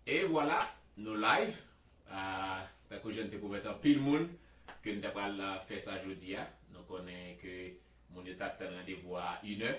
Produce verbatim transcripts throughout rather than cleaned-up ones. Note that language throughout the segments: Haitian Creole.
E vwala, nou live. Ah, tankou jan n te pwomèt anpil moun ke n ta pral, ah, fè sa jodi a. Nou konnen ke moun yo t ap tann randevou a inè.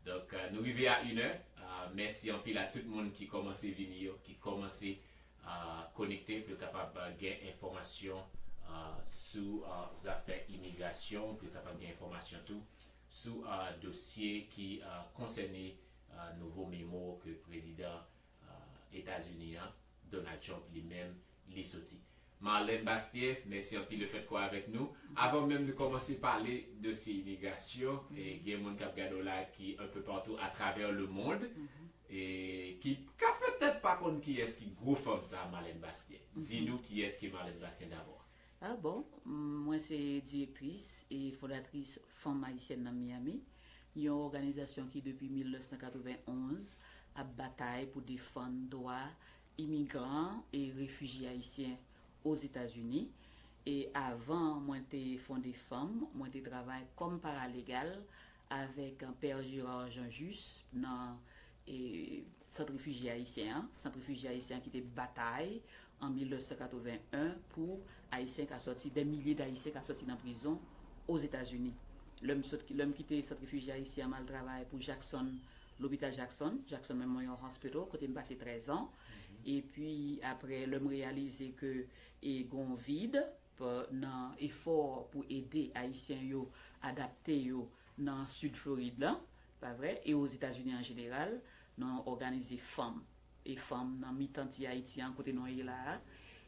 Donk, ah, nou rive a inè. Ah, mèsi anpil a tout moun ki kòmanse vini yo, ki kòmanse, ah, konekte pou yo kapab, ah, gen enfòmasyon, ah, sou, ah, zafè imigrasyon, pou yo kapab gen enfòmasyon tou sou, ah, dosye ki, ah, konsène, ah, nouvo memo ke prezidan, ah, Etazini an, Donald Trump li menm, li soti. Marlène Bastien, mèsi anpil lefètke w avèk nou. Avan menm nou kòmanse pale dosye imigrasyon, e gen moun k ap gade w la ki un peu partout à travers le monde, e ki ka petèt pa konn kiyès ki gwo fanm sa, Marlène Bastien. Di nou kiyès ki Marlène Bastien dabò. Ah bon, mwen se direktris e fondatris Fanm Ayisyèn nan Miami, yon òganizasyon ki depi mil nèf san katreven onz ap batay pou defann dwa imigran e refijye ayisyen Ozetazini. E avan mwen te fonde Fanm, mwen te travay kòm paralegal avèk, euh, Pè Gérard Jean Juste nan, e, sant refijye ayisyen an, sant refijye ayisyen an ki te batay an mil nèf san katreven en pou Ayisyen ka sòti, dè milye d Ayisyen ka sòti nan prizon Ozetazini. Lè m sot, lè m kite sant refijye ayisyen an, m al travay pou Jackson, lopital Jackson, Jackson Memorial Hospital, kote m pase trèz an. Epi apre, lè m reyalize ke, e, gon vid, pa, nan efò pou ede Ayisyen yo adapte yo nan Sid Florid lan, pa vre, e Ozetazini an jeneral, nou òganize Fanm. E Fanm nan mitan ti Ayiti an, kote nou ye la a,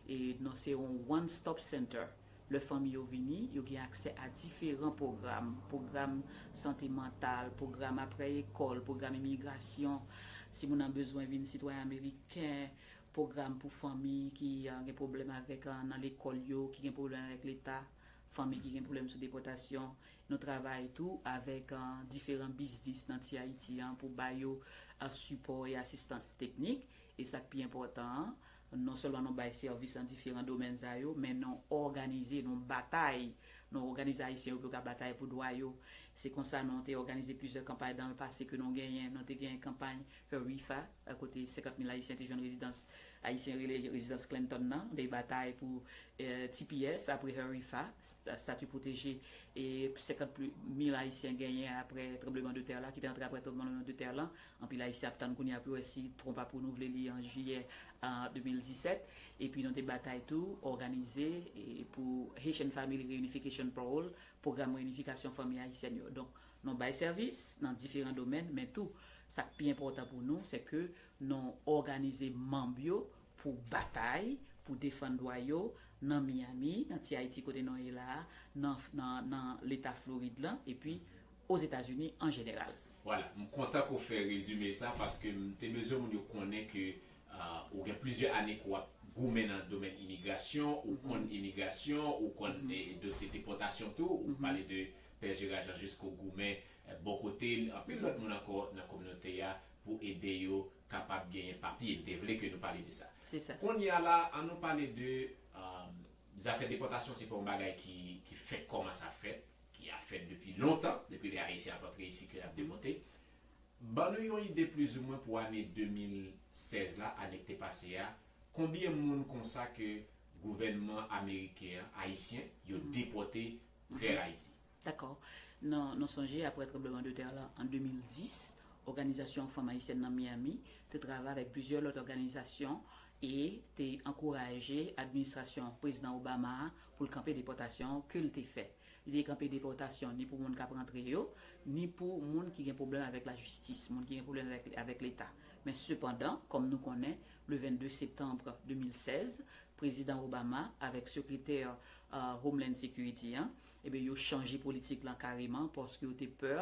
e nou se yon one stop center. Lè fanmi yo vini, yo gen aksè a diferan pwogram, pwogram sante mantal, pwogram apre lekòl, pwogram imigrasyon. Si moun nan bezwen vin sitwayen ameriken, pwogram pou fanmi ki, ah, gen pwoblèm avèk, ah, nan lekòl yo, ki gen pwoblèm avèk leta, fanmi ki gen pwoblèm sou depòtasyon. Nou travay tou avèk, ah, diferan biznis nan ti Ayiti an pou ba yo, ah, sipò e asistans teknik. E sa k pi enpòtan an, non sèlman nou bay sèvis nan diferan domèn sa yo, men nou òganize, nou batay, nou òganize Ayisyen yo pou yo ka batay pou dwa yo. Se konsa nou te òganize plizyè kanpay dan le pase ke nou genyen. Nou te genyen kanpay HERIFA, kote senkant mil Ayisyen te jwenn rezidans, Ayisyen rele rezidans Clinton nan, te batay pou, eh, T P S, apre HERIFA, st-, stati pwoteje, e senkant mil Ayisyen genyen apre tranbleman de tè la, ki te antre apre tranbleman de tè la. Anpil Ayisyen ap tann kounye a pou wè si Trump ap renouvle li an jiyè, ah, de mil disèt. Epi nou te batay tou, òganize, e pou Haitian Family Reunification Parole, pwogram reyinifikasyon fanmi ayisyèn yo. Donk, nou bay sèvis nan diferan domèn, men tou, sa k pi enpòtan pou nou, se ke nou òganize manm yo pou batay, pou defann dwa yo nan Miami, nan ti Ayiti kote nou ye la a, nan, nan, nan leta Florid lan, epi Ozetazini an jeneral. Vwala, m kontan ke w fè rezime sa, paske m te bezwen moun yo konnen ke, ah, ou gen plizyè ane ke w ap goumen nan domèn imigrasyon, ou konn imigrasyon, ou konn, eh, dosye depòtasyon tou, ou pale de Pè Gérard Jean Juste ke w goumen, eh, bò kote l, anpil lòt moun ankò nan kominote a pou ede yo kapab genyen papye. M te vle ke nou pale de sa. Se sa. Kounye a la, an nou pale de, ah, zafè depòtasyon, se pa yon bagay ki, ki fèk kòmanse ap fèt, ki ap fèt depi lontan, depi lè Ayisyen ap antre isi ke l ap depòte. Ban nou yon ide plizoumwen pou ane de mil sèz la, ane ki te pase a, konbyen moun konsa ke gouvènman ameriken an, ayisyen, yo depòte vè Ayiti? Dakò. Nou, nou sonje, apre tranbleman de tè la an de mil dis, òganizasyon Fanm Ayisyèn nan Miami te travay avèk plizyè lòt òganizasyon e te ankouraje administrasyon Prezidan Obama a pou l kanpe depòtasyon ke l te fè. Li te kanpe depòtasyon ni pou moun k ap rantre yo, ni pou moun ki gen pwoblèm avèk lajistis, moun ki gen pwoblèm avèk, avèk Leta. Men sepandan, kòm nou konnen, le vennde septanm de mil sèz, Prezidan Obama avèk sekretè, euh, Homeland Security an, ebyen, yo chanje politik lan kareman paske yo te pè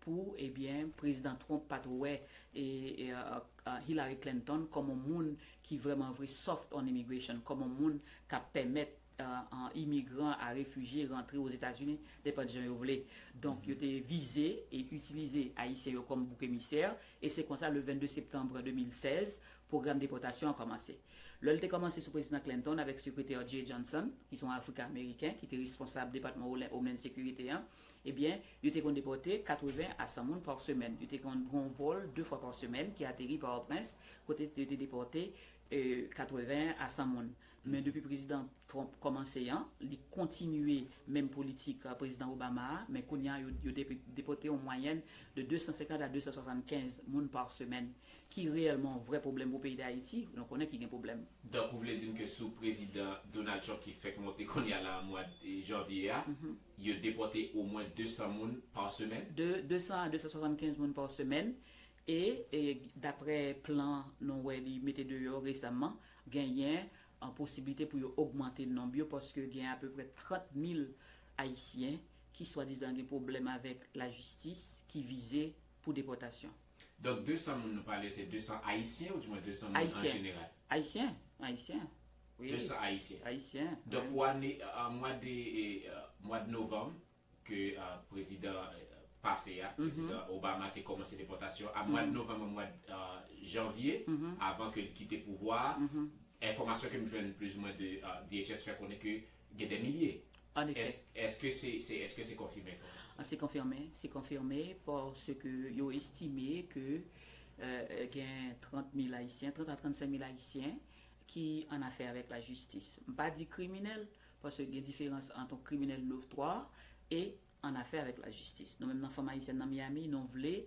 pou, ebyen, Prezidan Trump pa t wè e, e, euh, euh, Hillary Clinton kòm yon moun ki vrèman vre soft on immigration, kòm yon moun k ap pèmèt, euh, euh, imigran a refijye rantre Ozetazini nenpòt jan yo vle. Donk, yo te vize e itilize Ayisyen yo kòm bouk emisè, e se konsa, le vennde septanm de mil sèz, pwogram depòtasyon an kòmanse. Lè l te kòmanse sou prezidan Clinton avèk sekretè Jeh Johnson, ki se yon Afriken Ameriken, ki te responsab Depatman Homeland Security an, ebyen, yo te konn depòte katreven a san moun pa semèn. Yo te konn gen yon vòl de fwa pa semèn ki ateri Pòtoprens, kote yo te depòte, e, katreven a san moun. Men depi prezidan Trump kòmanse an, li kontinye menm politik, e, prezidan Obama a, men kounye a, yo, yo depi-, depòte yon mwayèn de de san senkant a de san swasannkenz moun pa semèn, ki reyèlman yon vrè pwoblèm pou peyi Dayiti. Nou konnen ki gen pwoblèm. Donk, ou vle di m ke sou prezidan Donald Trump ki fèk monte kounye a la an mwa, e, janvye a, yo depòte omwen de san moun pa semèn? De de san a de san swasannkenz moun pa semèn. E, e daprè plan nou wè li mete deyò resaman, genyen, e, posiblite pou yo ogmante nonb yo, paske gen apeprè trant mil Ayisyen ki swadizan gen pwoblèm avèk lajistis ki vize pou depòtasyon. Donk, de san moun nou pale, se de san Ayisyen, oudimwen de san moun an jeneral? Ayisyen, Ayisyen, wi. De san Ayisyen. Ayisyen, wi. Donk, pou ane, e, mwa de, e, e, mwa de novanm, ke, e, prezidan, e, pase a, prezidan Obama te kòmanse depòtasyon a mwa de novanm, mwa de, e, janvye, avan ke l kite pouvwa a. Enfòmasyon ke m jwenn plizoumwen de, e, D H S fè konnen ke gen dè milye. An efè. Èske se, se, èske se konfime enfòmasyon sa? Se konfime, se konfime paske yo estime ke, e, gen trant mil Ayisyen, trant a trannsenk mil Ayisyen ki an afè avèk lajistis. M pa di kriminèl, paske gen diferans ant yon kriminèl notwa e an afè avèk lajistis. Nou menm nan Fanm Ayisyèn nan Miami, nou vle,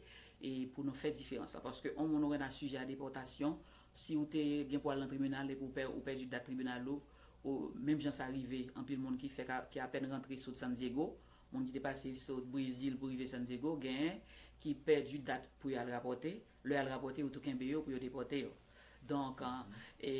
e, pou nou fè diferans la. Paske yon moun ou wè nan sijè a depòtasyon, si ou te gen pou al nan tribinal epi ou pè-, ou pèdi dat tribinal ou, ou, menm jan sa rive, anpil moun ki fèk a, ki apèn rantre sot San Diego, moun ki te pase sot Brezil pou rive San Diego, genyen ki pèdi dat pou y al rapòte. Lè y al rapòte, yo tou kenbe yo pou yo depòte yo. Donk, e,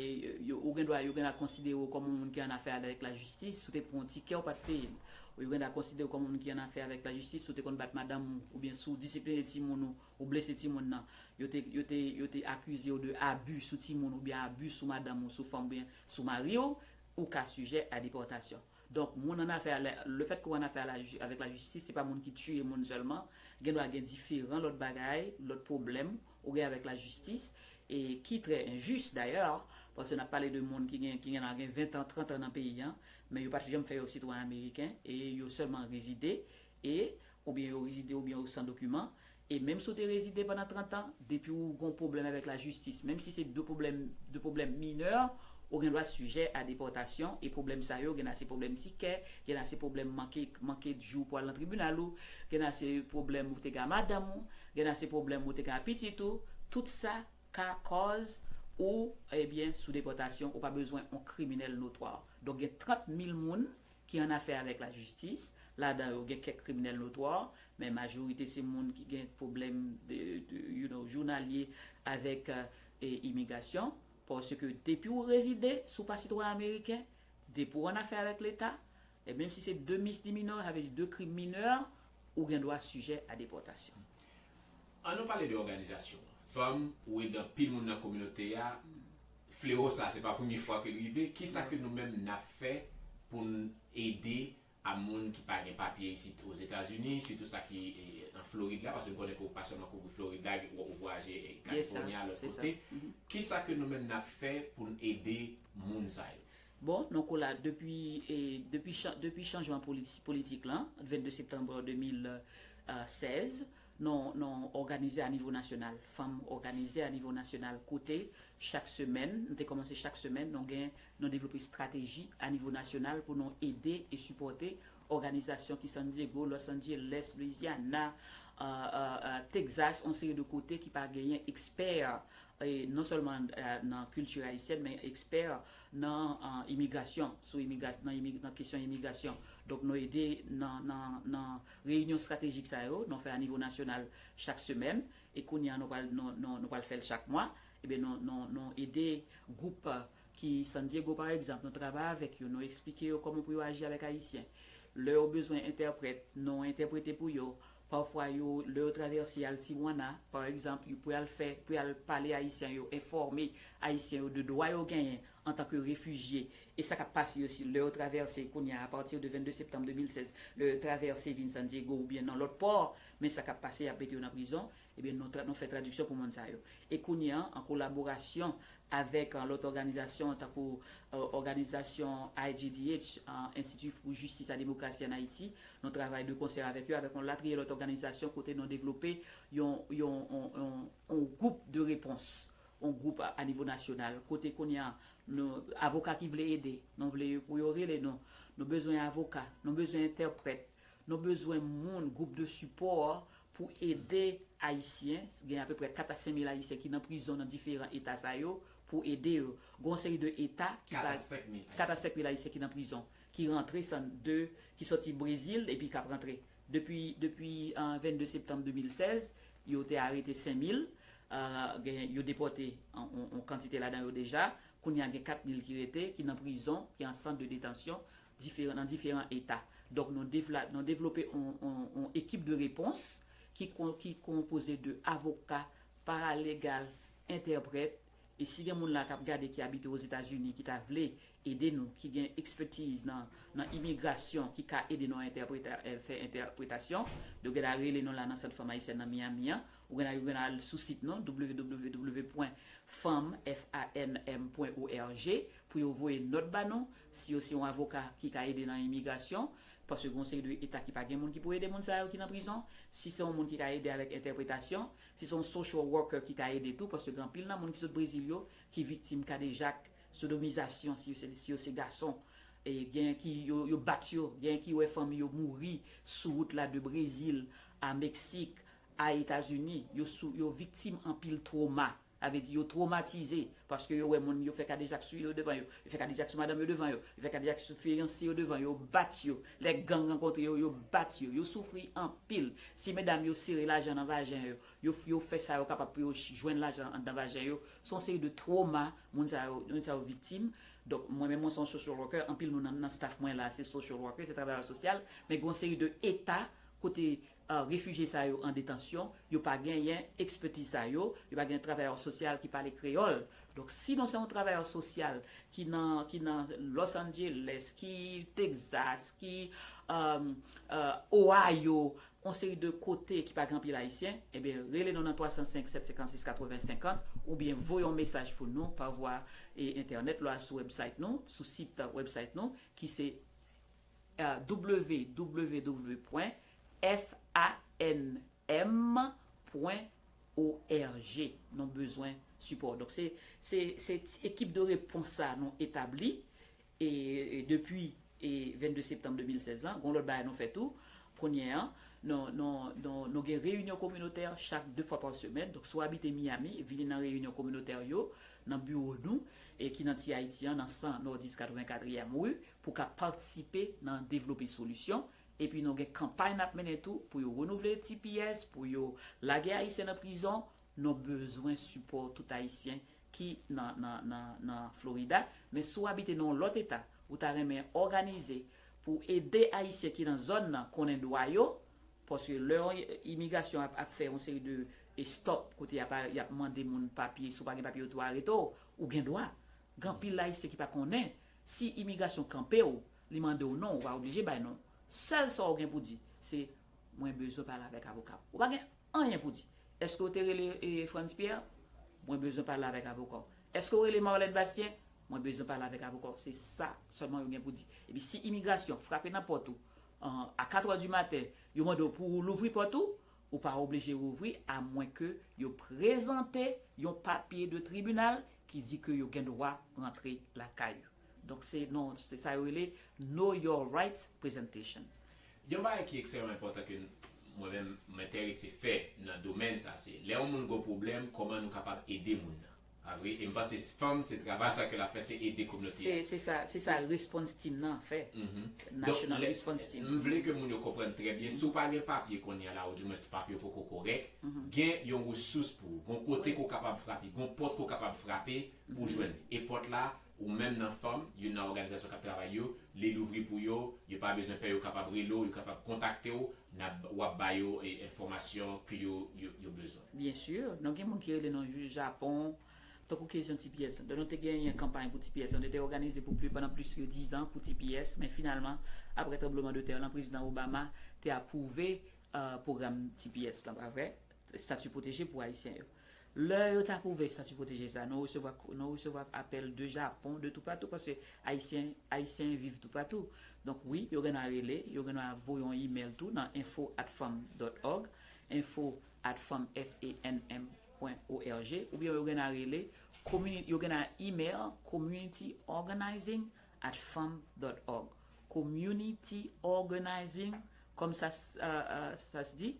yo, ou gen dwa, yo gen dwa konsidere w kòm yon moun ki an afè avèk lajistis, si w te pran yon tikè, ou pa t peye l. Ou yo gen dwa konsidere w kòm yon moun ki an afè avèk lajistis, si w te konn bat madanm ou, oubyen si w disipline timoun ou, ou blese timoun nan. Yo te, yo te, yo te akize w de abi sou timoun, oubyen abi sou madanm ou, sou fanm, oubyen sou mari w, ou ka sijè a depòtasyon. Donk, moun an afè a la, lefètke w an afè a la, avèk lajistis, se pa moun ki tiye moun sèlman. Gen dwa gen diferan lòt bagay, lòt pwoblèm ou gen avèk lajistis, e ki trè enjis dayè, paske n ap pale de moun ki gen, ki gen, gen ven an, trant an nan peyi a, men yo pa t janm fè yo sitwayen ameriken, e yo sèlman rezide, e, oubyen yo rezide, oubyen yo san dokiman, e menm si w te rezide pandan trant an, depi w gon pwoblèm avèk lajistis, menm si se de pwoblèm, de pwoblèm minè, ou gen dwa sijè a depòtasyon, e pwoblèm sa yo, gen nan se pwoblèm tikè, gen nan se pwoblèm manke, manke jou pou al nan tribinal ou, gen nan se pwoblèm ou te gen a madanm ou, gen nan se pwoblèm ou te gen a pitit ou, tout sa ka kòz ou, ebyen, sou depòtasyon, ou pa bezwen yon kriminèl notwa. Donk, gen trant mil moun ki an afè avèk lajistis, ladan yo gen kèk kriminèl notwa, men majorite se moun ki gen pwoblèm de, de, you know, jounalye avèk, e, imigrasyon, paske depi w rezide, si w pa sitwayen ameriken, depi w an afè avèk Leta, e menm si se de misdiminè, sa vle di de krim minè, ou gen dwa sijè a depòtasyon. An nou pale de òganizasyon an. Fanm, ou ede anpil moun nan kominote a. Flewo sa, se pa premye fwa ke l rive. Kisa ke nou menm n ap fè pou n ede a moun ki pa gen papye isit Ozetazini, sitou sa ki, e, an Florid la, paske m konnen ke w pa sèlman kouvri Florid la, ou, ou vwayaje, e, California, lòt kote. Kisa ke nou menm n ap fè pou n ede moun sa yo? Bon, nou kola-, depi, e, depi chan-, depi chanjman politi-, politik lan, vennde septanm de mil sèz, nou, nou òganize a nivo nasyonal. Fanm òganize a nivo nasyonal, kote chak semèn, nou te kòmanse chak semèn, nou gen, nou devlope estrateji a nivo nasyonal pou nou ede e sipòte òganizasyon ki San Diego, Los Angeles, Louisiana, e, e, e, Texas, yon seri de kote ki pa genyen ekspè, e, non sèlman, e, nan kilti ayisyèn, men ekspè nan, e, imigrasyon, sou imigra-, nan imi-, nan kesyon imigrasyon. Donk, nou ede nan, nan, nan reyinyon estratejik sa yo, nou fè a nivo nasyonal chak semèn, e kounye a nou pral, nou, nou, nou pral fè l chak mwa. Ebyen, nou, nou, nou ede gwoup, e, ki San Diego, pa egzanp, nou travay avèk yo, nou eksplike yo kòman pou yo aji avèk Ayisyen. Lè yo bezwen entèprèt, nou entèprete pou yo. Pafwa, yo, lè yo travèse al Tijuana, pa egzanp, yo pou y al fè, pou y al pale Ayisyen yo, enfòme Ayisyen yo de dwa yo genyen antanke refijye, e sa k ap pase yo si lè yo travèse kounye a, apati de vennde septanm de mil sèz, lè yo travèse vin San Diego oubyen nan lòt pò, men sa k ap pase, y ap mete yo nan prizon, ebyen, nou tra-, nou fè tradiksyon pou moun sa yo. E kounye a, an kolaborasyon avèk lòt òganizasyon tankou òganizasyon I G D H, Enstiti pou Jistis a Demokrasi ann Ayiti. Nou travay de konsè avèk yo, avèk yon latriye lòt òganizasyon kote nou devlope yon, yon, yon, yon, yon gwoup de repons, yon gwoup a, a nivo nasyonal, kote kounye a, nou, avoka ki vle ede, nou vle pou yo rele nou. Nou bezwen avoka, nou bezwen entèprèt, nou bezwen moun, gwoup de sipò pou ede Ayisyen, gen apeprè kat a senk mil Ayisyen ki nan prizon nan diferan eta sa yo, pou ede yo. Gon seri de eta ki kat a senk mil Ayisyen ki nan prizon, ki rantre san de, ki soti Brezil epi k ap rantre. Depi, depi vennde septanm de mil sèz, yo te arete senk mil, gen, yo depòte yon, yon, yon kantite ladan yo deja. Kounye a gen kat mil ki rete, ki nan prizon, ki an sant de detansyon diferan, nan diferan eta. Donk, nou devla-, nou devlope yon, yon, yon ekip de repons ki kon-, ki konpoze de avoka, paralegal, entèprèt, e si gen moun la k ap gade ki abite Ozetazini, ki ta vle ede nou, ki gen ekspertiz nan, nan imigrasyon, ki ka ede nou entèpreta-, eh, fè entèpretasyon, yo gen dwa rele nou la nan Sant Fanm Ayisyèn nan Miami an, ou gen dwa, ou gen dwa al sou sit nou, W W W pwen fanm, F A N M pwen O R G, pou yo voye nòt ba nou, si yo se yon avoka ki ka ede nan imigrasyon, paske gen yon seri de eta ki pa gen moun ki pou ede moun sa yo ki nan prizon, si se yon moun ki ka ede avèk entèpretasyon, si se yon social worker ki ka ede tou, paske gen anpil nan moun ki sot Brezil yo, ki viktim kadejak, sodomizasyon, si yo se, si yo se gason, e gen ki yo, yo bat yo, gen ki wè fanmi yo mouri sou wout la de Brezil a Meksik, a Etazini, yo sou, yo viktim anpil twoma. Sa vle di yo twomatize, paske yo wè moun, yo fè kadejak sou yo devan yo, yo fè kadejak sou madanm yo devan yo, yo fè kadejak sou fiyanse yo devan yo, yo bat yo. Lè gang rankontre yo, yo bat yo, yo soufri anpil. Si medam yo sere lajan nan vajen yo, yo, yo fè sa yo kapab pou yo ch-, jwenn lajan anndan vajen yo. Se yon seri de twoma moun sa yo, moun sa yo viktim. Donk, mwen menm, mwen se yon social worker, anpil moun nan, nan staff mwen la, se social worker, se travayè sosyal, men gen yon seri de eta kote, eh, refijye sa yo an detansyon, yo pa genyen ekspertiz sa yo, yo pa genyen travayè sosyal ki pale kreyòl. Donk, si nou se yon travayè sosyal ki nan, ki nan Los Angeles, ki Texas, ki, eh, eh, Ohio, yon seri de kote ki pa gen anpil Ayisyen, ebyen, rele nou nan twa san senk, sèt senkann sis, katreven senkant, oubyen voye yon mesaj pou nou pa vwa, e, entènèt, lè w al sou website nou, sou sit website nou, ki se, eh, W W W pwen F A N M pwen O R G. Nou bezwen sipò. Donk, se, se, se ti ekip de repons sa nou etabli, e, e depi, e, vennde septanm de mil sèz lan, gon lòt bagay nou fè tou. Kounye a, nou, nou, nou, nou gen reyinyon kominotè chak de fwa pa semèn. Donk, si w abite Miami, vini nan reyinyon kominotè yo, nan biwo nou, e ki nan Ti Ayiti an, nan san Nòdis katreven katriyèm ri, pou ka patisipe nan devlope solisyon. Epi nou gen kanpay n ap mennen tou pou yo renouvle T P S, pou yo lage Ayisyen nan prizon. Nou bezwen sipò tout Ayisyen ki nan, nan, nan, nan Florida. Men si w abite nan yon lòt eta, ou ta renmen òganize pou ede Ayisyen ki nan zòn nan konnen dwa yo, paske lè yon imigrasyon ap, ap fè yon seri de, e, stop kote y ap, y ap mande moun papye, si w pa gen papye, yo tou arete w, ou gen dwa. Gen anpil Ayisyen ki pa konnen, si imigrasyon kanpe w, li mande w non, ou pa oblije bay non. Sèl sa w gen pou di, se, "Mwen bezwen pale avèk avoka m." Ou pa gen anyen pou di. Èske w te rele, e, Frantz Pierre? "Mwen bezwen pale avèk avoka w." Èske w rele Marlène Bastien? "Mwen bezwen pale avèk avoka w." Se sa sèlman yo gen pou di. Epi si imigrasyon frape nan pòt ou, an, a katrè di maten, yo mande w pou w louvri pòt ou, ou pa oblije ouvri, amwenke yo prezante yon papye de tribinal ki di ke yo gen dwa rantre lakay ou. Donk, se, non, se sa yo rele Know Your Rights Presentation. Yon bagay ki ekstrèmman enpòtan ke mwen menm m enterese fè nan domèn sa, se lè yon moun gon pwoblèm, kòman nou kapab ede moun nan. A vre, e m panse fanm, se travay sa ke l ap fè, se ede kominote a. Se, se sa, se sa response team nan fè. Mhm. Donk, National Response Team. M vle ke moun yo konprann trè byen, si w pa gen papye kounye a la, ou di mwens papye w poko kòrèk, gen yon resous pou ou, gon kote ke w kapab frape, gon pòt ke w kapab frape pou jwenn. E pòt la, ou menm nan fanm, youn nan òganizasyon k ap travay yo, li louvri pou yo, yo pa bezwen pè, yo kapab rele w, yo kapab kontakte w, n ap, w ap ba yo, e, enfòmasyon ke yo, yo, yo bezwen. Byen si, nou gen moun ki rele nou jou Japon, tankou kesyon T P S. Lè nou te genyen kanpay pou T P S, nou te òganize pou pli, pandan plis ke diz an pou T P S, men finalman, apre tranbleman de tè lan, Prezidan Obama te apwouve, eh, pwogram T P S lan, pa vre? Estati pwoteje pou Ayisyen yo. Lè yo t apwouve estati pwoteje sa, nou resevwa, nou resevwa apèl de Japon, de toupatou, paske Ayisyen, Ayisyen viv toupatou. Donk, wi, yo gen dwa rele, yo gen dwa voye yon imèl tou nan info at fanm dot org, info at fanm, F A N M, pwen O R G, oubyen yo gen dwa rele, community, yo gen dwa email community organizing at fanm dot org. Community organizing, kòm sa, s- euh, euh, sa se di,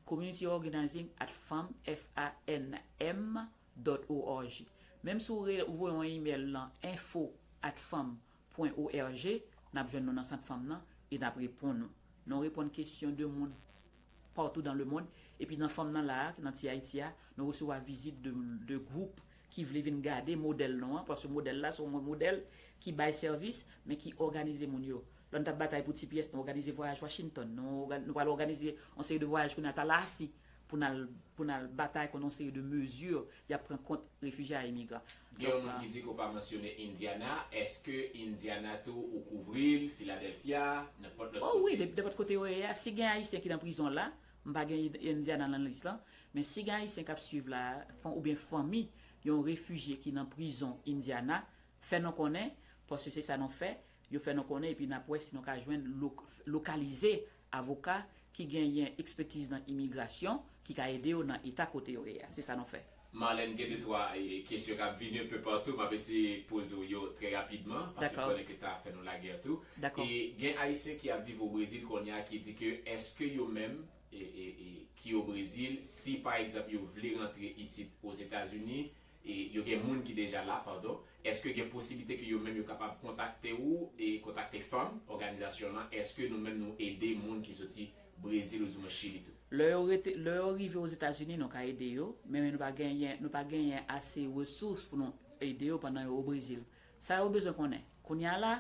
community organizing at fanm, F A N M, dot O R G. Menm si w re- ou voye yon imèl nan info at fanm pwen O R G, n ap jwenn nou nan sant fanm nan e n ap reponn ou. Nou reponn kesyon de moun partout dans le monde. Epi nan fanm nan la, nan Ti Ayiti a, nou resevwa vizit de, de gwoup ki vle vin gade modèl nou an, paske modèl la se yon modèl ki bay sèvis, men ki òganize moun yo. Lè n t ap batay pou T P S, nou òganize vwayaj Washington, nou, òga- nou pral òganize yon seri de vwayaj kounye a Tallahassee pou n al, pou n al batay kont yon seri de mezi y ap pran kont refijye a imigran. Gen yon moun ki di ke w pa mansyone Indiana. Èske Indiana tou ou kouvri l, Philadelphia, nenpòt lòt kote? Oh wi, de- nenpòt kote yo ye a. Si gen Ayisyen ki nan prizon la, m pa gen Indiana nan lis lan, men si gen Ayisyen k ap swiv la, fan- oubyen fanmi yon refijye ki nan prizon Indiana, fè nou konnen, paske se sa nou fè, yo fè nou konnen, epi n ap wè si nou ka jwenn lo- lokalize avoka ki genyen ekspètiz nan imigrasyon, ki ka ede yo nan eta kote yo ye a. Se sa nou fè. Marlène, gen de twa e, kesyon k ap vini un peu partout, m ap eseye poze w yo trè rapidman, paske m Dakò. Konnen ke ta fè nou lagè tou. Dakò. E gen Ayisyen ki ap viv o Brezil kounye a ki di ke èske yo menm e, e, e, ki o Brezil, si pa egzanp yo vle rantre isit Ozetazini, e yo gen moun ki deja la, padon, èske gen posiblite ke yo menm yo kapab kontakte ou e kontakte fanm, òganizasyon lan, èske nou menm nou ede moun ki soti Brezil oudimwen Chili tou? Lè yo rete, lè yo rive Ozetazini, nou ka ede yo, men nou pa genyen, nou pa genyen ase resous pou nou ede yo pandan yo o Brezil. Sa yo bezwen konnen, kounye a la,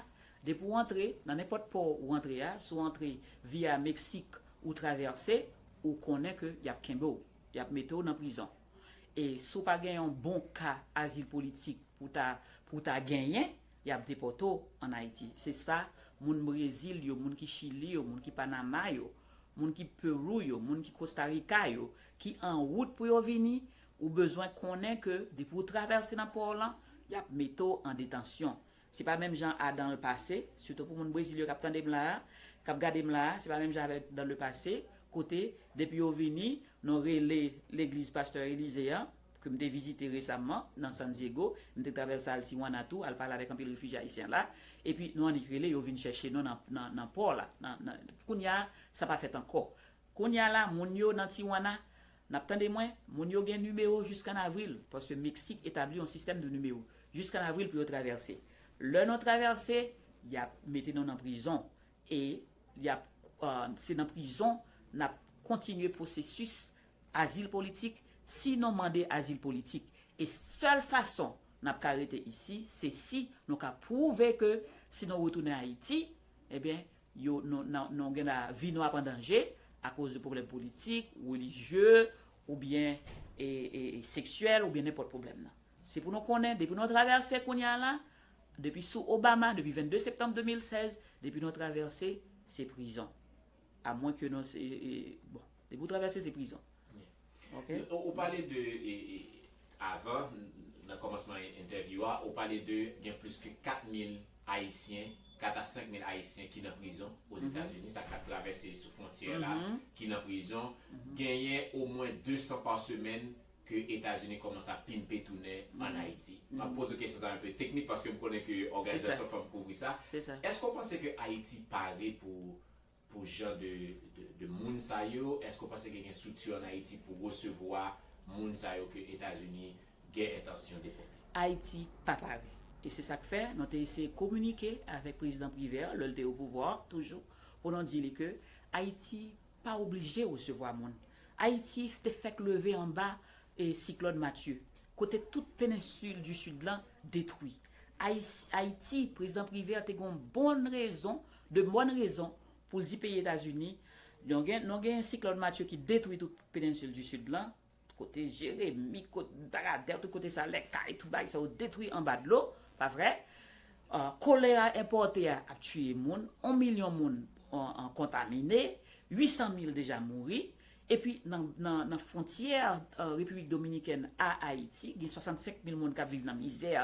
depi w antre, nan nenpòt pò ou antre a, si w antre via Meksik ou travèse, ou konnen ke y ap kenbe w, y ap mete w nan prizon. E si w pa gen yon bon ka azil politik pou ta, pou ta genyen, y ap depòte w ann Ayiti. Se sa moun Brezil yo, moun ki Chili yo, moun ki Panama yo, moun ki Perou yo, moun ki Costa Rica yo, ki an wout pou yo vini, ou bezwen konnen ke depi w travèse nan pò w lan, y ap mete w an detansyon. Se pa menm jan a dans le passé, sitou pou moun Brezil yo k ap tande m la a, k ap gade m la a, se pa menm jan avèk dans le passé, kote, depi yo vini, nou rele legliz pastè Elize an, ke m te vizite resamman nan San Diego, m te travèse al Tijuana tou, al pale avèk anpil refijye ayisyen la, epi nou annik rele yo vin chèche nou nan, nan, nan pò la. Nan, nan, kounye a, sa pa fèt ankò. Kounye a la, moun yo nan Tijuana, n ap tande mwen, moun yo gen nimewo jiskann avril, paske Meksik etabli yon sistèm de nimewo, jiskann avril pou yo travèse. Lè nou travèse, y ap mete nou nan prizon, e y ap, euh, se nan prizon n ap kontinye pwosesis azil politik, si nou mande azil politik. E sèl fason n ap ka rete isi, se si nou ka pwouve ke si nou retounen Ayiti, ebyen, yo, nou, nou, nou gen la, vi nou ap an danje akoz de pwoblèm politik, relijye, oubyen e, e, e seksyèl, oubyen nenpòt pwoblèm nan. Se pou nou konnen, depi nou travèse kounye a la, depi sou Obama, depi vennde septanm de mil sèz, depi nou travèse, se prizon. Amwen ke nou, se, e, bon, depi w travèse, se prizon. Ok? Ou, ou pale de, e, e, avan, nan kòmansman entèvyou a, ou pale de gen plis ke kat mil Ayisyen, kat a senk mil Ayisyen ki nan prizon Ozetazini, sa k ap travèse sou fwontyè la, ki nan prizon. Genyen omwen de san pa semèn ke Etazini kòmanse ap pimpe tounen ann Ayiti. M ap poze w kesyon sa a enpe teknik paske m konnen ke òganizasyon fanm kouvri sa. Se sa. Èske w panse ke Ayiti pare pou, pou jan de, de, de moun sa yo? Èske w panse ke gen estrikti ann Ayiti pou resevwa moun sa yo ke Etazini gen entansyon depòte? Ayiti pa pare. E se sa k fè nou te eseye kominike avèk Prezidan Privert, lè l te o pouvwa, toujou, pou nou di li ke Ayiti pa oblije resevwa moun. Ayiti te fèk leve anba e siklòn Matye, kote tout penensil di Sid lan detwi. Ayis- Ayiti, Prezidan Privert te gen yon bon rezon, de bòn rezon, pou l di peyi Etazini, nou gen, nou gen siklòn Matye ki detwi tout penensil di Sid lan, kote Jeremi, kote Baradè, tout kote sa, Lèkay, tout bagay sa yo detwi anba dlo, pa vre? Ah, kolera enpòte a ap tiye moun, yon milyon moun an, an kontamine, uit san mil deja mouri, Epi nan, nan, nan fwontyè, eh, Repiblik Dominikèn a Ayiti, gen swasannsenk mil moun k ap viv nan mizè,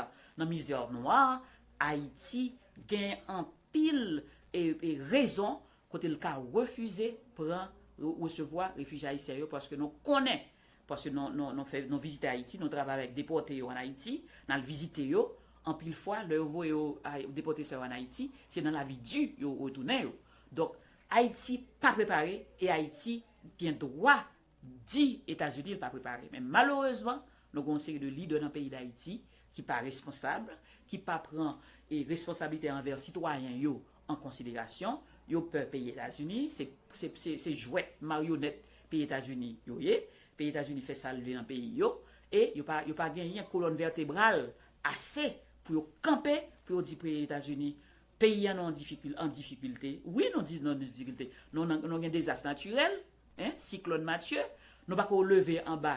nan mizè nwa. Ayiti gen anpil e, e rezon kote l ka refize pran, re-, resevwa refijye ayisyen yo, paske nou konnen, paske nou, nou, nou fè, nou vizite Ayiti, nou travay avèk depòte yo ann Ayiti, n al vizite yo. Anpil fwa, lè yo voye yo, a, depòte sa yo ann Ayiti, se nan lavi di yo retounen yo. Donk, Ayiti pa prepare e Ayiti gen dwa di Etazini l pa prepare. Men malerezman, nou gen yon seri de lidè nan peyi Dayiti ki pa responsab, ki pa pran, e, responsablite anvè sitwayen yo an konsiderasyon. Yo pè peyi Etazini, se, se, se, se jwèt, maryonèt peyi Etazini yo ye. Peyi Etazini fè sa l vle nan peyi yo, e yo pa, yo pa genyen kolòn vètebral ase pou yo kanpe, pou yo di peyi Etazini, peyi an an difikil-, an difikilte. Wi, nou di nou an difikilte. Nou, nou, nou gen dezas natirèl, en, siklòn Matye, nou pa ko leve anba,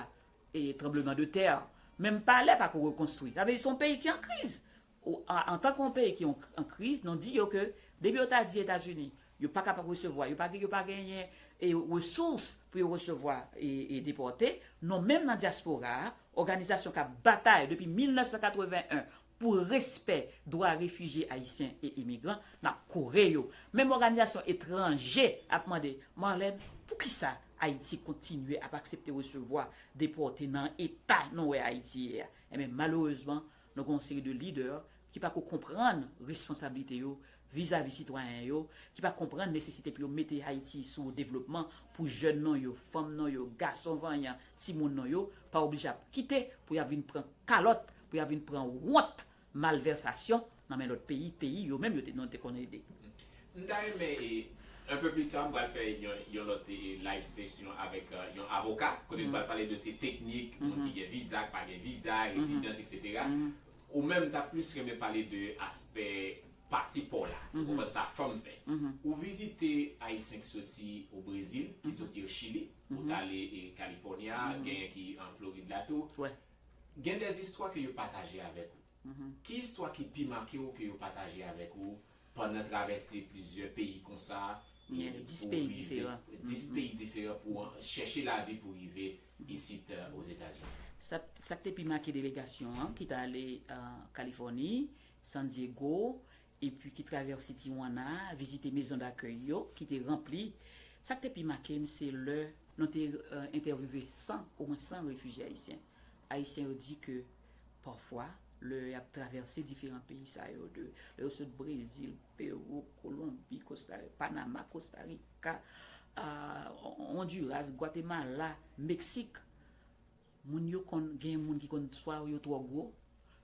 e, tranbleman de tè. Menm palè pa ko rekonstwi. Sa vle di se yon peyi ki an kriz. Ou, a-, antanke yon peyi ki an, an kriz, nou di yo ke depi yo ta di Etazini, yo pa kapab resevwa, yo pa gen, yo pa genyen, e, resous pou yo resevwa, e, e depòte, nou menm nan dyaspora a, òganizasyon k ap batay depi mil nèf san katreven en pou respè dwa refijye ayisyen e imigran, n ap kore yo. Menm òganizasyon etranje ap mande, Marlène, poukisa Ayiti kontinye ap aksepte resevwa depòte nan eta nou wè Ayiti ye a? Enben, malerezman, nou gen yon seri de lidè ki pa ko konprann responsablite yo vizavi sitwayen yo, ki pa konprann nesesite pou yo mete Ayiti sou devlopman, pou jèn nou yo, fanm nou yo, gason vanyan, timoun nou yo, pa oblije ap kite pou y ap vin pran kalòt, pou y ap vin pran wont, malvèsasyon nan men lòt peyi, peyi yo menm yo te, nou te konn ede. M ta renmen, e, un peu plus tard, m pral fè yon, yon lòt, e, live session avèk, e, yon avoka, kote n pral pale de se teknik, moun ki gen viza, ki pa gen viza, rezidans, et cetera. Ou menm, m ta plis renmen pale de aspè pati pa w la, ou konprann sa fanm fè. Ou vizite Ayisyen ki soti o Brezil, ki soti o Chili, ou t ale, e, California, genyen ki an Florid la tou. Gen de istwa ke yo pataje avèk ou. Ki istwa ki pi make w ke yo pataje avèk ou pandan travèse plizyè peyi konsa, e, pou rive dis peyi diferan pou an, chèche lavi pou rive isit, e, Ozetazini? Sa, sa k te pi make delegasyon an, ki t ale, e, Kalifòni, San Diego, epi ki travèse Tijuana, vizite mezon dakèy yo, ki te ranpli. Sa k te pi make m, se lè nou te, e, entèvyouve san, omwen san refijye ayisyen. Ayisyen yo di ke pafwa, lè y ap travèse diferan peyi sa yo, de, lè yo sot Brezil, Pewou, Kolonbi, Kosta, Panama, Kostarika, a, Ondiras, Gwatemala, Meksik, moun yo konn, gen moun ki konn swa yo twò gwo,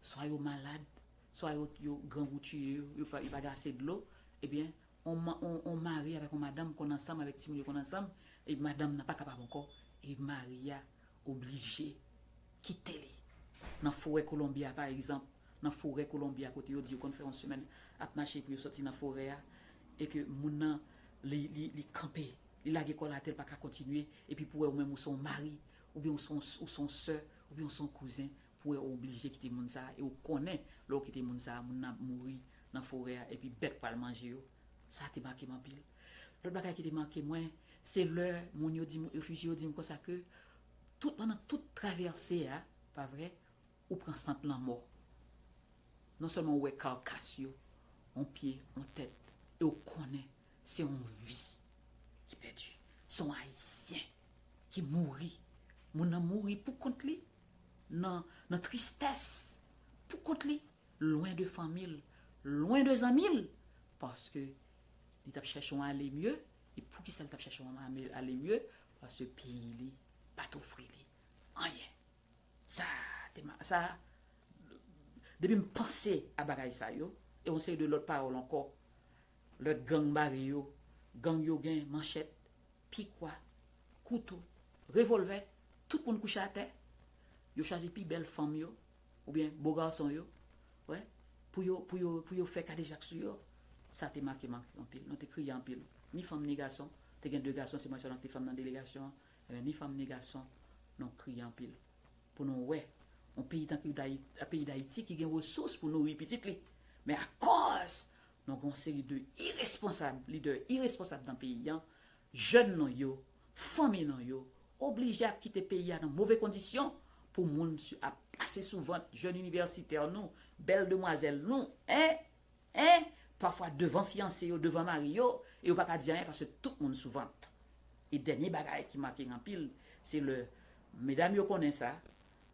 swa yo malad, swa yo, yo grangou tiye yo, yo pa, yo pa gen ase dlo, ebyen, on, ma- on, on mari avèk on madanm konn ansanm, avèk timoun yo konn ansanm, e madanm nan pa kapab ankò, e mari a oblije kite li. Nan forè Kolonbi a, pa egzanp, nan forè Kolonbi a, kote yo di yo konn fè yon semèn ap mache pou yo sòti nan forè a, e ke moun nan, li, li, li kanpe, li lage kò l atè, l pa ka kontinye, epi pou wè ou menm ou se yon mari, oubyen ou se yon, ou se yon sè, oubyen ou se yon kouzen, pou wè ou oblije kite moun sa a, e ou konnen, lè ou kite moun sa a, moun nan ap mouri nan forè a, epi bèt pral manje yo. Sa te make m anpil. Lòt bagay ki te make mwen, se lè moun yo di m, refijye yo di m konsa ke, tout, pandan tout travèse a, pa vre, ou pran sant lanmò. Non sèlman ou wè karkas yo, on pye, on tèt, e ou konnen se yon vi ki pèdi. Se yon Ayisyen ki mouri. Moun nan mouri pou kont li, nan, nan tristès, pou kont li, lwen de fanmi l, lwen de zanmi l, paske li t ap chèche yon ale mye, e poukisa li t ap chèche yon ale, ale mye? Paske peyi li pa t ofri li anyen. Sa te ma-, sa, depi m panse a bagay sa yo, e yon seri de lòt pawòl ankò, lè gang bare yo, gang yo gen manchèt, pikwa, kouto, revòlvè, tout moun kouche atè, yo chwazi pi bèl fanm yo, oubyen bo gason yo, wè, pou yo, pou yo, pou yo fè kadejak sou yo. Sa te make m anpil, nou te kriye anpil. Ni fanm ni gason, te gen de gason, se mwen sèlman ki te fanm nan delegasyon an, ebyen, ni fanm ni gason, nou kriye anpil. Pou nou wè, yon peyi tankou Dayi-, peyi Dayiti ki gen resous pou nouri pitit li. Men akòz nou gen yon seri de iresponsab, lidè iresponsab nan peyi an, jèn nou yo, fanmi nou yo oblije ap kite peyi a nan move kondisyon pou moun ap pase sou vant jèn inivèsitè nou, bèl demwazèl nou, en, en, pafwa devan fiyanse yo, devan mari yo, e yo pa ka di anyen paske tout moun sou vant. E dènye bagay ki make anpil, se lè medam yo konnen sa,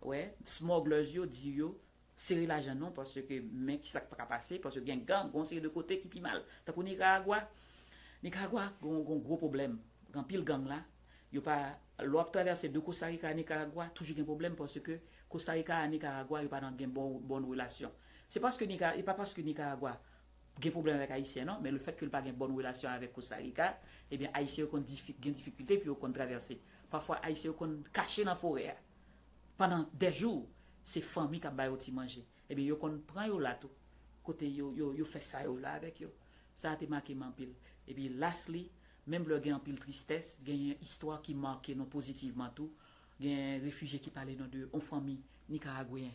wè, smugglers yo di yo, sere lajan nou, paske men ki sa k ka pase, paske gen gang, gon seri de kote ki pi mal. Tankou Nikaragwa, Nikaragwa, gon, gon gwo pwoblèm. Gen anpil gang la, yo pa, lè w ap travèse de Costa Rica a Nicaragua, toujou gen pwoblèm paske Costa Rica a Nicaragua, yo pa nan gen bon, bon relasyon. Se paske Nika, e pa paske Nicaragua gen pwoblèm avèk Ayisyen, non, men le fèt ke l pa gen bon relasyon avèk Costa Rica, ebyen, Ayisyen yo konn difi, gen difikilte pou yo konn travèse. Pafwa, Ayisyen yo konn kache nan forè a pandan dè jou, se fanmi k ap ba yo ti manje. Ebyen, yo konn pran yo la tou, kote yo, yo, yo fè sa yo vle avèk yo. Sa a te make m anpil. Epi, lastly, menm lè gen anpil tristès, genyen istwa ki make nou pozitivman tou. Gen refijye ki pale nou de yon fanmi nikaragweyen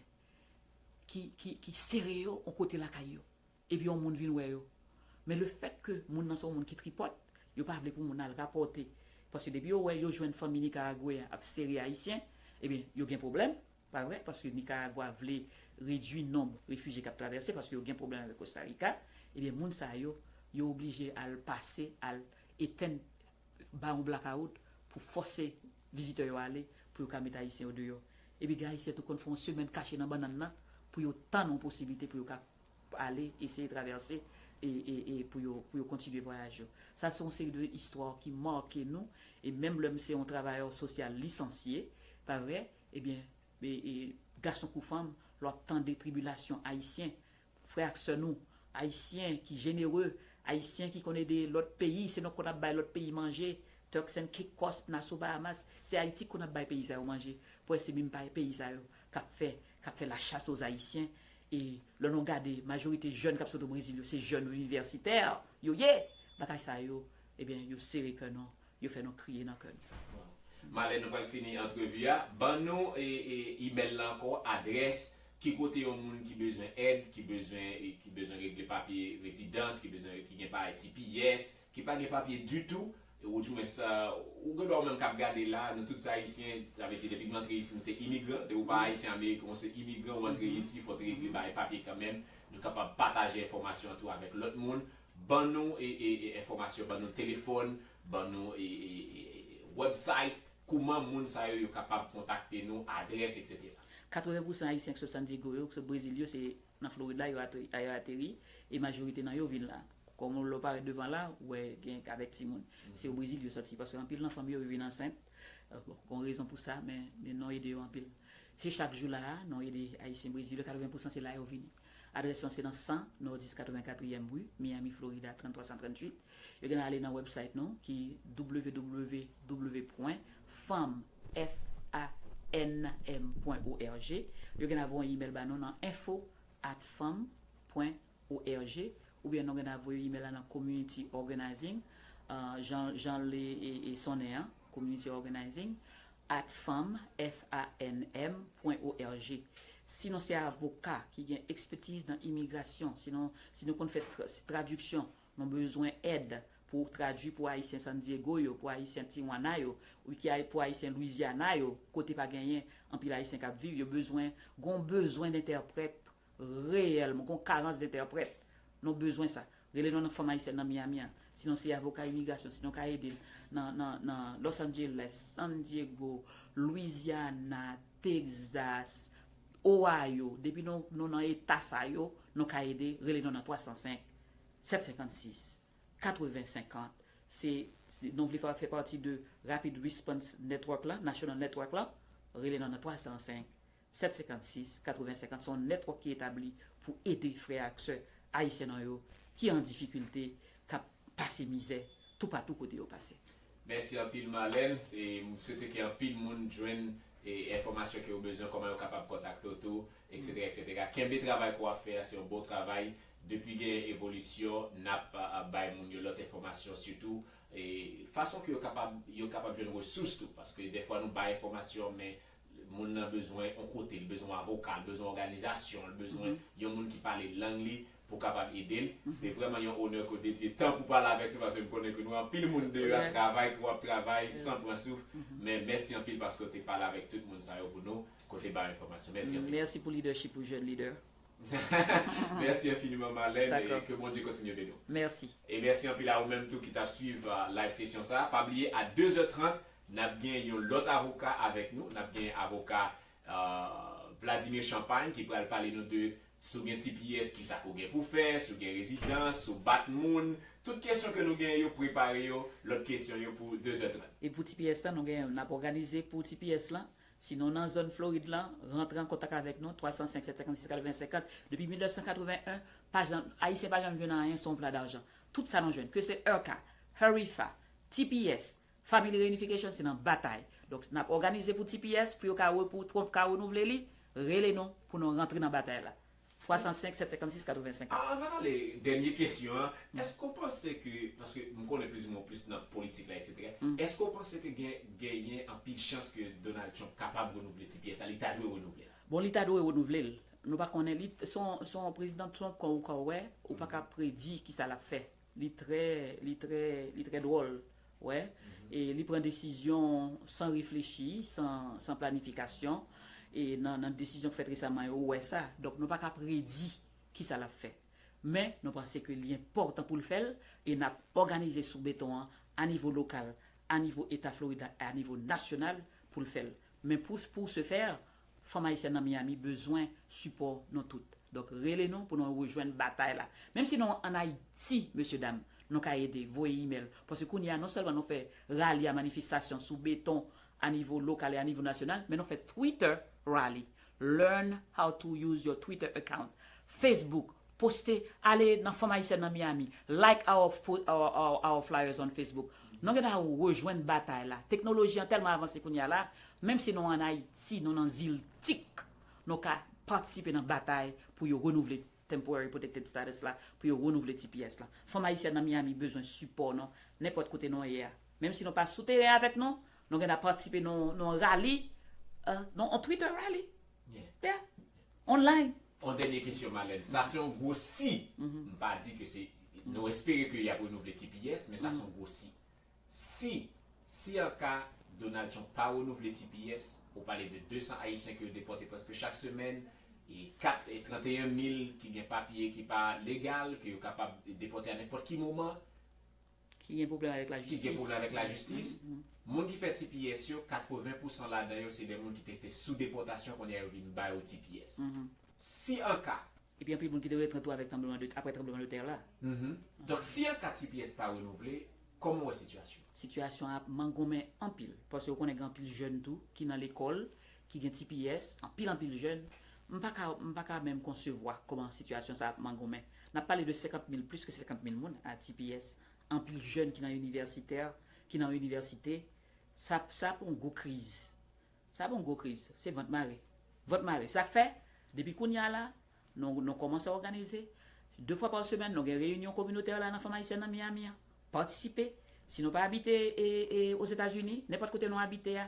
ki, ki, ki sere yo yon kote lakay yo. Epi yon moun vin wè yo. Men le fèt ke moun nan se yon moun ki tripòt, yo pa vle pou moun nan al rapòte. Paske depi yo wè yo jwenn fanmi nikaragweyen ap sere Ayisyen, ebyen, yo gen pwoblèm, pa vre? Paske Nikaragwa vle redui nonb refijye k ap travèse, paske yo gen pwoblèm avèk Kosta Rika. Ebyen, moun sa yo, yo oblije al pase, al etenn ba yon blakawout pou fòse vizitè yo ale, pou yo ka met Ayisyen yo deyò. Epi gen Ayisyen tou konn fè yon semèn kache nan bannann nan pou yo tann yon posiblite pou yo ka ale, eseye travèse e, e, e pou yo, pou yo kontinye vwayaj yo. Sa se yon seri de istwa ki make nou, e menm lè m se yon travayè sosyal lisansye, pa vre? Ebyen, e, e, gason kou fanm, lè w ap tande tribilasyon Ayisyen, frè ak sè nou, Ayisyen ki jenere, Ayisyen ki konn ede lòt peyi, se nou konn ap bay lòt peyi manje, Turks and Caicos, Nassau, Bahamas, se Ayiti ki konn ap bay peyi sa yo manje. Pou wè se menm pa peyi sa yo k ap fè, k ap fè la chasse aux Haïtiens. E lè nou gade, majorite jèn k ap sot o Brezil yo, se jèn inivèsitè yo ye. Bagay sa yo, ebyen, yo sere kè nou, yo fè nou kriye nan kè nou. Malè, nou pral fini antrevi a. Ban nou e, e, imèl la ankò, adrès, ki kote yon moun ki bezwen èd, ki bezwen, e, ki bezwen regle papye rezidans, ki bezwen, ki gen pa T P S, ki pa gen papye ditou, e, ou di mwen sa, ou gen dwa ou menm k ap gade la, nou tout se Ayisyen, sa vle di depi nou antre isi, nou se imigran, depi ou pa Ayisyen Ameriken, ou se imigran, ou antre isi, fò w te regle bay papye kanmenm, nou kapab pataje enfòmasyon an tou avèk lòt moun, ban nou e, e, e, enfòmasyon, ban nou telefòn, ban nou e, e, e, website, kouman moun sa yo, yo kapab kontakte nou, adrès, etsetera. Katreven pousan Ayisyen k sot San Diego yo, k sot Brezil yo, se nan Florid la yo ateri, yo ateri, e majorite nan yo vin la. Kòm lè w parèt devan la, ou wè gen avèk timoun. Se o Brezil yo sòti, paske anpil nan fanmi yo vin ansent. Bon, gon rezon pou sa, men, men nou ede yo anpil. Se chak jou la a, nou ede Ayisyen Brezil yo, katreven pousan se la yo vini. Adrès nou se nan san Nòdis katreven katriyèm ri, Miami, Florida, trant twa san tranntuit. Yo gen ale nan website nou ki w w w pwen fanm, F A N M pwen O R G. Yo gen avoye yon imèl ba nou nan info at fanm pwen O R G, oubyen nou gen avoye imèl la nan community organizing, jan, jan l e, e sonnen an, community organizing at fanm, F A N M pwen O R G. Si nou se avoka ki gen ekspètiz nan imigrasyon, si nou, si nou konn fè tra, tradiksyon, nou bezwen èd pou tradui pou Ayisyen San Diego yo, pou Ayisyen Tijuana yo, ou ki ay, pou Ayisyen Louisiana yo, kote pa genyen anpil Ayisyen k ap viv, yo bezwen, gon bezwen d entèprèt reyèlman, gon karans d entèprèt. Nou bezwen sa. Rele nou nan Fanm Ayisyèn nan Miami an. Si nou se avoka imigrasyon, si nou ka ede nan, nan, nan Los Angeles, San Diego, Louisiana, Texas, Ohio, depi nou, nou nan eta sa yo, nou ka ede, rele nou nan twa san senk, sèt senkannsis, katreven senkant. Se, se, nou vle fè, fè pati de Rapid Response Network la, National Network la, rele nou nan twa san senk, sèt senkannsis, katreven senkant. Se yon network ki etabli pou ede frè ak sè ayisyen nou yo ki an difikilte, k ap pase mizè toupatou kote yo pase. Mèsi anpil, Marlène. E m swete ke anpil moun jwenn, e, enfòmasyon ke yo bezwen, kòman yo kapab kontakte w tou, etsetera, etsetera. Kenbe travay ke w ap fè a, se yon bon travay. Depi gen evolisyon, n ap, a, a, bay moun yo lòt enfòmasyon, sitou, e, fason ke yo kapab, yo kapab jwenn resous tou, paske dèfwa nou bay enfòmasyon, men moun nan bezwen yon kote, li bezwen yon avoka, li bezwen yon òganizasyon, li bezwen yon moun ki pale lang li pou kapab ede l. Se vrèman yon onè ke w dedye tan pou pale avèk nou, paske m konnen ke nou anpil moun deyò ap travay, ke w ap travay san pran souf. Men mèsi anpil paske w te pale avèk tout moun sa yo pou nou, ke w te ba yo enfòmasyon. Mèsi anpil. Mèsi pou leadership ou, jèn lidè. Mèsi enfiniman, Marlène, e ke Bondye kontinye beni w. Mèsi. E mèsi anpil a ou menm tou ki t ap swiv live session sa. Pa bliye, a de zè trant, n ap gen yon lòt avoka avèk nou. N ap gen avoka Vladimir Champagne ki pral pale nou de si w gen T P S, kisa ke w gen pou fè, si w gen rezidans, si w bat moun. Tout kesyon ke nou gen yo, prepare yo, lòt kesyon yo pou de zè trant. E pou T P S lan, nou gen, n ap òganize pou T P S lan. Si nou nan zòn Florid lan, rantre an kontak avèk nou, twa san senk, sèt san senkann sis, katreven senkant. Depi mil nèf san katreven en, pa janm, Ayisyen pa janm jwenn anyen san yon pla dajan. Tout sa nou jwenn, ke se ERCA, HERIFA, T P S, Family Reunification, se nan batay. Donk, n ap òganize pou T P S, pou yo ka, pou Trump ka renouvle li, rele nou pou nou rantre nan batay la. Twa san senk, sèt san senkann sis, katreven senkant. Anvan n ale, dènye kesyon an, èske w panse ke, paske m konnen plizoumwen w plis nan politik la, etsetera, èske w panse ke gen, genyen anpil chans ke Donald Trump kapab renouvle T P S la, li ta dwe renouvle l? Bon, li ta dwe renouvle l. Nou pa konnen, li, se yon, se yon prezidan Trump, kon ou ka wè, ou pa ka predi kisa l ap fè. Li trè, li trè, li trè dwòl, wè. E li pran desizyon san reflechi, san, san planifikasyon. E nan, nan desizyon k fèt resaman yo, ou wè sa. Donk, nou pa ka predi kisa l ap fè. Men, nou panse ke li enpòtan pou l fè l, e n ap òganize sou beton an, a nivo lokal, a nivo Eta Florid la, a nivo nasyonal, pou l fè l. Men pou, pou se fè, fanm ayisyèn nan Miami bezwen sipò nou tout. Donk, rele nou pou nou rejwenn batay la. Menm si nou ann Ayiti, mesye dam, nou ka ede, voye imèl. Paske kounye a, non sèlman nou fè rali a manifestasyon sou beton a nivo lokal e a nivo nasyonal, men nou fè Twitter rally. Learn how to use your Twitter account. Facebook, poste, ale nan Fanm Ayisyèn nan Miami. Like our, fo- our, our, our flyers on Facebook. Nou gentan rejwenn batay la. Teknoloji an tèlman avanse kounye a la, menm si nou ann Ayiti, nou nan zil Tik, nou ka patisipe nan batay pou yo renouvle temporary protected status la, pou yo renouvle T P S la. Fanm ayisyèn nan Miami bezwen sipò nou, nenpòt kote nou ye a. Menm si nou pa sou teren avèk nou, nou gentan patisipe nan, nan rali, euh, nan on Twitter rally. Yeah. Yeah. Online. On dènye kesyon, Marlène. Sa se yon gwo si. M pa di ke se, nou espere ke y ap renouvle T P S, men sa se yon gwo si. Si, si an ka Donald Trump pa renouvle T P S, ou pale de de san Ayisyen ke yo depòte prèske chak semèn, e kat, e trannteyen mil ki gen papye ki pa legal, ke yo kapab depòte a nenpòt ki moman, ki gen pwoblèm avèk ki gen pwoblèm avèk lajistis. Moun ki fè T P S yo, katreven pousan ladan yo, se de moun ki te, te sou depòtasyon, kounye a yo vin ba yo T P S. Si an ka Epi anpil moun ki te retrete tou avèk tranbleman de, apre tranbleman de tè la. Donk, si an ka T P S pa renouvle, kòman w wè sitiyasyon? Sitiyasyon an ap mangonmen anpil, paske ou konnen gen anpil jèn tou ki nan lekòl, ki gen T P S, anpil, anpil jèn. M pa ka, m pa ka menm konsevwa kòman sitiyasyon sa ap mangonmen. N ap pale de senkant mil, plis ke senkant mil moun a T P S. Anpil jèn ki nan inivèsitè, ki nan inivèsite. Sa, sa ap yon gwo kriz. Sa ap yon gwo kriz. Se vant mare. Vant mare. Sa k fè, depi kounye a la, nou, nou kòmanse òganize. De fwa pa semèn, nou gen reyinyon kominotè la nan Fanm Ayisyèn nan Miami an. Patisipe. Si nou pa abite e, e, Ozetazini, nenpòt kote nou abite a,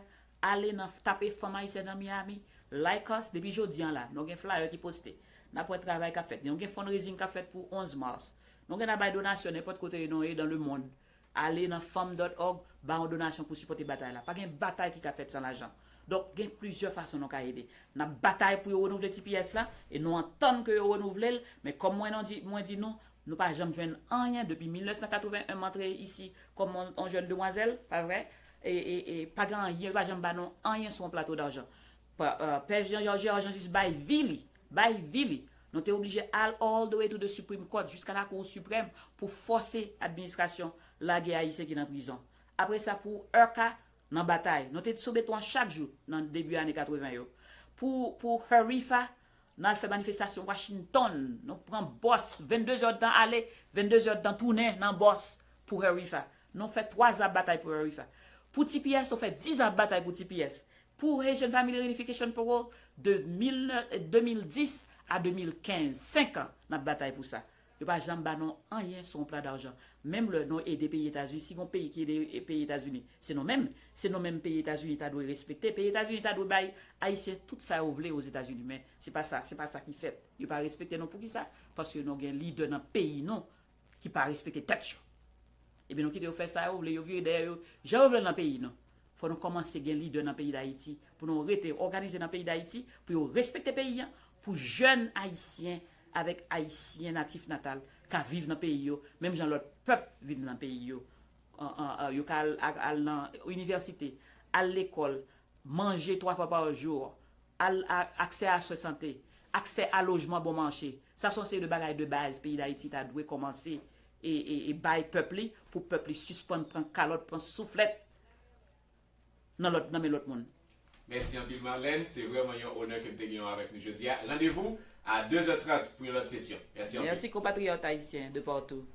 ale nan, tape Fanm Ayisyèn nan Miami, like us, depi jodi an la, nou gen flyer ki poste. N ap wè travay k ap fèt. Nou gen fundraising k ap fèt pou onz mas. Nou gentan bay donasyon nenpòt kote nou ye dans le monde. Ale nan fanm dòt òg, ba yon donasyon pou sipòte batay la. Pa gen batay ki ka fèt san lajan. Donk, gen plizyè fason nou ka ede. N ap batay pou yo renouvle T P S la, e nou antann ke yo renouvle l, men kòm mwen, non di, mwen di nou, nou pa janm jwenn anyen depi mil nèf san katreven en m antre isi kòm yon, yon jèn demwazèl, pa vre? E, e, e pa gen anyen, yo pa janm ba nou anyen sou yon plato dajan. Pa, euh, Pè Jean, Jean, Jean jis bay vi li, bay vi li. Nou te oblije al all the way to the Supreme Court, jiska Lakou Siprèm, pou fòse administrasyon lage Ayisyen ki nan prizon. Apre sa, pou ERCA, nan batay. Nou te sou beton an chak jou nan debi ane katreven yo. Pou, pou HERIFA, nou al fè manifestasyon Washington. Nou pran bòs, venndezè tan ale, venndezè tan tounen nan bòs pou HERIFA. Nou fè twazan ap batay pou HERIFA. Pou T P S, nou fè dizan ap batay pou T P S. Pou Haitian Family Reunification Parole, de mil, de mil dis a de mil kenz, senk an, n ap batay pou sa. Yo pa janm ba nou anyen sou yon pla dajan. Menm lè nou ede peyi Etazini, si gon peyi ki ede peyi Etazini, se nou menm, se nou menm peyi Etazini ta dwe respekte. Peyi Etazini ta dwe bay Ayisyen tout sa yo vle Ozetazini, men se pa sa, se pa sa ki fèt. Yo pa respekte nou poukisa? Paske nou gen lidè nan peyi nou ki pa respekte tèt yo. Ebyen, nou kite yo fè sa yo vle, yo vire dèyè yo, jan yo vle nan peyi nou. Fò nou kòmanse gen lidè nan peyi Dayiti, pou nou rete òganize nan peyi Dayiti, pou yo respekte peyi an, pou jèn Ayisyen avèk Ayisyen natif natal ka viv nan peyi yo, menm jan lòt pèp viv nan peyi yo. An, an, an, yo ka al, al, al nan inivèsite, al lekòl, manje twa fwa pa jou, al, a, aksè a swen sante, aksè a lojman bon mache. Sa se yon seri de bagay de baz peyi Dayiti ta dwe kòmanse e, e, e bay pèp li, pou pèp li sispann pran kalòt, pran souflèt nan lòt, nan men lòt moun. Mèsi anpil Marlène, se vrèman yon onè ke m te genyen avèk nou jodi a. Randevou a de zè trant pou yon lòt sesyon. Mèsi anpil. Mèsi konpatriyòt ayisyen de partou.